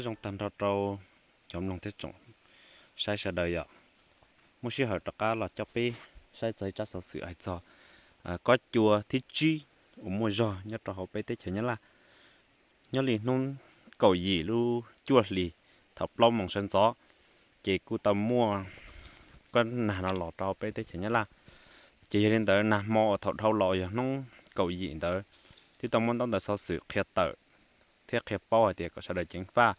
Nyob zoo tag nrho rau cov mloog thiab tsoom saib sawv daws yom. Muaj sij hawm rov qab los coj peb saib txog ib tsab xov xwm hais txog kob cua thib tsib uas muaj zog nyob rau hauv peb teb chaws Nyab Laj. Nyob li hnub kaum yim lub cuaj hlis thaum plaub moos sawv ntxov, ces kuj tau muaj kob nag no los rau hauv peb teb chaws Nyab Laj. Ces yog li ntawd nag hmo uas thaum dhau los yog hnub kaum yim ntawd, twb tau muaj ntaub ntawv xov xwm qhia tawm thiab qhia paub hais tias kom sawv daws ceev faj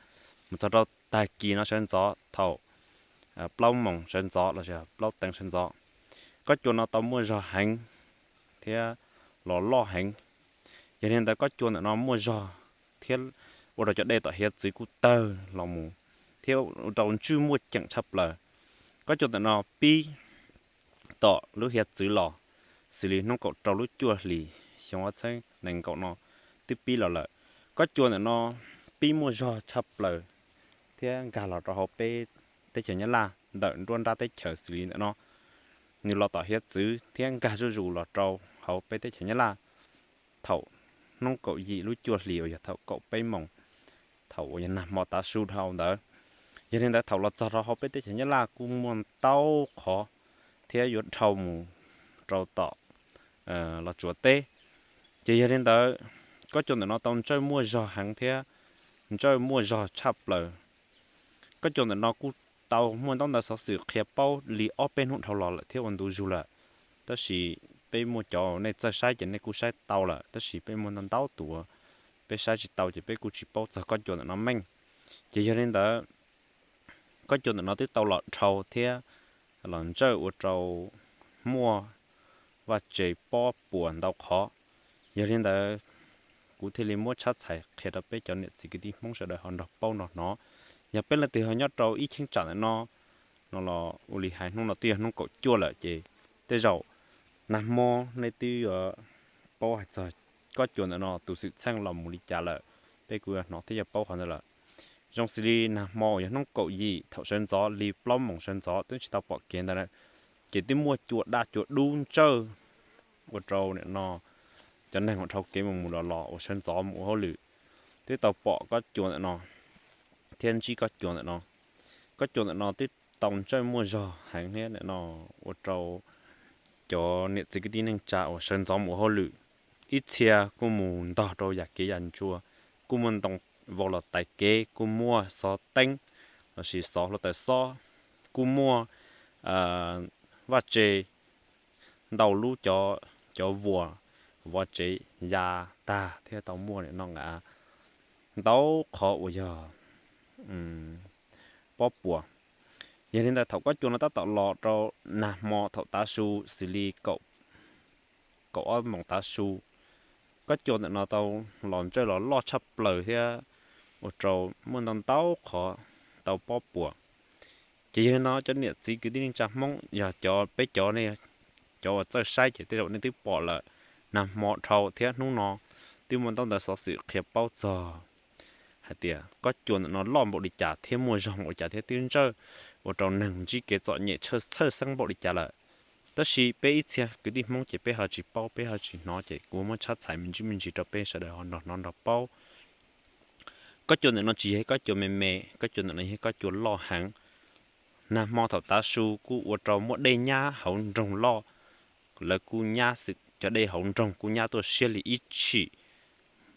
mus txog rau tag kis no sawv ntxov thaum plaub moos sawv ntxov los sis plaub teev sawv ntxov, kob cua no tau muaj zog heev thiab los loj heev. Yog li ntawd kob cua ntawm no muaj zog thiab ua rau cov dej tom hiav txwv kuj tawg los mus thiab ua rau ntswj muaj ceem tshaj plaws. Kob cua ntawm no pib tom lub hiav txwv los, xws li hnub kaum rau lub cuaj hlis xyoo ob txhiab nees nkaum no twb pib los lawm. Kob cua ntawm no pib muaj zog tshaj plaws thiab nkag los rau hauv peb teb chaws Nyab Laj ntawm nruab nrab teb chaws xws li ntawm no. Nws los tom hiav txwv thiab nkag zuj zus los rau hauv peb teb chaws Nyab Laj thaum hnub kaum yim lub cuaj hlis uas yog thaum kaum peb moos, thaum uas yog nag hmo tav su dhau ntawd. Yog li ntawd thaum los txog rau hauv peb teb chaws Nyab Laj kuj muaj ntau qhov thiab yuav dhau mus rau tom Los Tsuas teb. Ces yog li ntawd, kob cua ntawm no tau ntsawj muaj zog heev thiab ntsawj muaj zog tshaj plaws. Kob cua ntawm no kuj tau muaj ntaub ntawv xov xwm qhia paub li ob peb hnub dhau los lawm thiab ua ntu zus lawm, tab sis peb muaj cov nej txawj saib ces nej kuj saib tau lawm, tab sis peb muaj ntau ntau tus peb saib tsis tau ces peb kuj tsis paub txog kob cua ntawm no meej. Ces yog li ntawd, kob cua ntawm no twb tau los dhau thiab los ntsawj ua rau muaj vaj tse pob puas ntau qhov. Yog li ntawd, kuv thiaj li muab tshab txhais qhia rau peb cov niam txiv kwv tij Hmoob sawv daws ho nrog paub nrog hnov. Yog peb leej twg ho nyob rau ib cheeb tsam ntawm no, no los ua li hais hnub no twb yog hnub kaum cuaj lawm ces tej zaum nag hmo nej twb yuav paub hais txog kob cua ntawm no tus xwm txheej los mus li cas lawm, peb kuj yuav hnov thiab yuav paub qhov ntawd lawm. Zoo xws li nag hmo uas yog hnub kaum yim thaum sawv ntxov li plaub moos sawv ntxov twb tsis tau pom kev ntawd, ces twb muaj cua daj cua dub ntsawj ua rau nim no cov neeg uas dhau kev mus mus los los uas sawv ntxov mus ua hauj lwm twb tau pom kob cua ntawm no thiab ntsib kob cua ntawm no. Kob cua ntawm no twb tau ntsawj muaj zog heev thiab nim no ua rau cov niam txiv kwv tij neej tsa uas sawv ntxov mus ua hauj lwm, ib txhia kuj mus ntog rau yam kev yam ncua, kuj muaj ntoo vau los tais kev, kuj muaj xov teeb lossis xov hluav taws xob, kuj muaj vaj tse ntau lub cov, cov vuas, vov tsev ya tag thiab tau muaj nim no nqa ntau qhov uas yog pob puas. Yog li ntawd thaum kob cua no tab tom los rau nag hmo thaum tav su xws li kaum ob moos tav su, kob cua ntawm no tau los ntsawj los loj tshaj plaws thiab ua rau muaj ntau ntau qhov tau pob puas. Ces yog li no cov niam txiv kwv tij neej tsa Hmoob yog cov peb cov ne, cov uas txawj saib ces tej zaum nej twb pom lawm, nag hmo dhau thiab hnub no twb muaj ntaub ntawv xov xwm qhia paub txog hais tias kob cua ntawm no loj npaum li cas thiab muaj zog npaum li cas thiab twb ntsawj ua rau neeg ntsib kev txom nyem txhawj xeeb npaum li cas lawm. Tab sis peb ib txhia kwv tij Hmoob ces peb ho tsis paub, peb ho tsis hnov, ces kuv muab tshab txhais me ntsis me ntsis rau peb sawv daws ho nrog hnov nrog paub. Kob cua ntawm no tsis yog ib kob cua me me, kob cua ntawm no yog ib kob cua loj heev. Nag hmo thaum tav su kuj ua rau muaj dej nyab hauv nroog loj, lawv kuj nyab xwm cov dej hauv nroog kuj nyab tuaj siab li ib tshim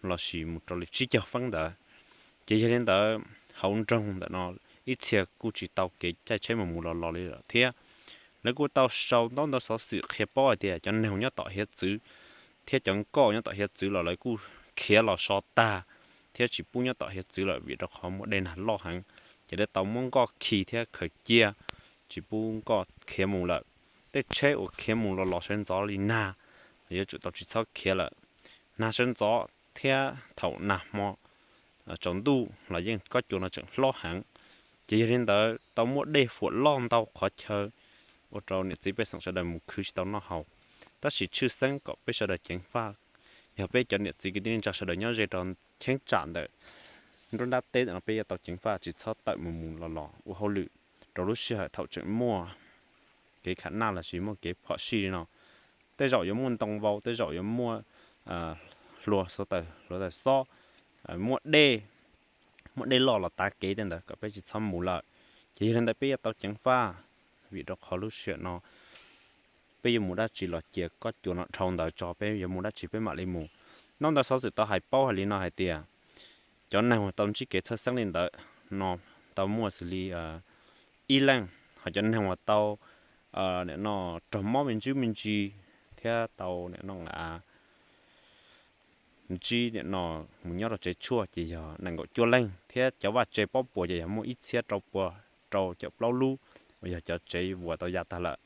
lossis mus rau li tsib caug feeb ntawd. Ces yog li ntawd hauv nroog ntawm no ib txhia kuj tsis tau kev caij tsheb mus mus los los li lawm thiab. Lawv kuj tau sau ntaub ntawv xov xwm qhia paub hais tias cov neeg nyob tom hiav txwv thiab cov nkoj nyob tom hiav txwv los lawv kuj khiav los so tag thiab tsis pub nyob tom hiav txwv lawm vim rau qhov muaj dej nag loj heev. Ces lawv tau muab nkoj khi thiab khaws cia, tsis pub nkoj khiav mus lawm. Tej tsheb uas khiav mus los los sawv ntxov li nag yuav tsum tau tsis txhob khiav lawm. Nag sawv ntxov thiab thaum nag hmo tsaus ntuj los yeej kob cua no tseem hlob heev. Ces yog li ntawd tau muaj dej fuam loj ntau qhov chaw ua rau niam txiv pej xeem sawv daws mus khwv tsis tau noj haus. Tab sis tshwj xeeb kom peb sawv daws ceev faj, yog peb cov niam txiv kwv tij neej tsa sawv daws nyob ze rau cheeb tsam ntawm nruab nrab teb ntawm no peb yuav tau ceev faj tsis txhob tawm mus mus los los ua hauj lwm rau lub sij hawm thaum tseem muaj kev kham naj lossis muaj kev phom sij li no. Tej zaum yuav muaj ntoo vau, tej zaum yuav muaj hlua, hluav taws xob, muaj dej muaj dej loj los tav kev tej ntawd kom peb tsis txhob mus lawm. Ces yog li ntawd peb yuav tau ceev faj, vim rau qhov lub sij hawm no peb yuav mus dab tsi los cia koj cua no dhau ntawd tso, peb yuav mus dab tsi peb mam li mus. Nub ntawd xov xwm tau hais paub hais li no hais tias cov neeg uas tau ntsib kev txhawj xeeb li ntawd no tau muaj xws li ib leej, ho cov neeg uas tau nim no raug mob me ntsis me ntsis thiab tau nim no ntsib nim no mus nyob rau tsev tshuaj ces yog nees nkaum cuaj leej, thiab cov vaj tse pob puas ces yog muaj ib txhiab rau pua rau caum plaub lub, uas yog cov tsev vuas tau ya tag lawm.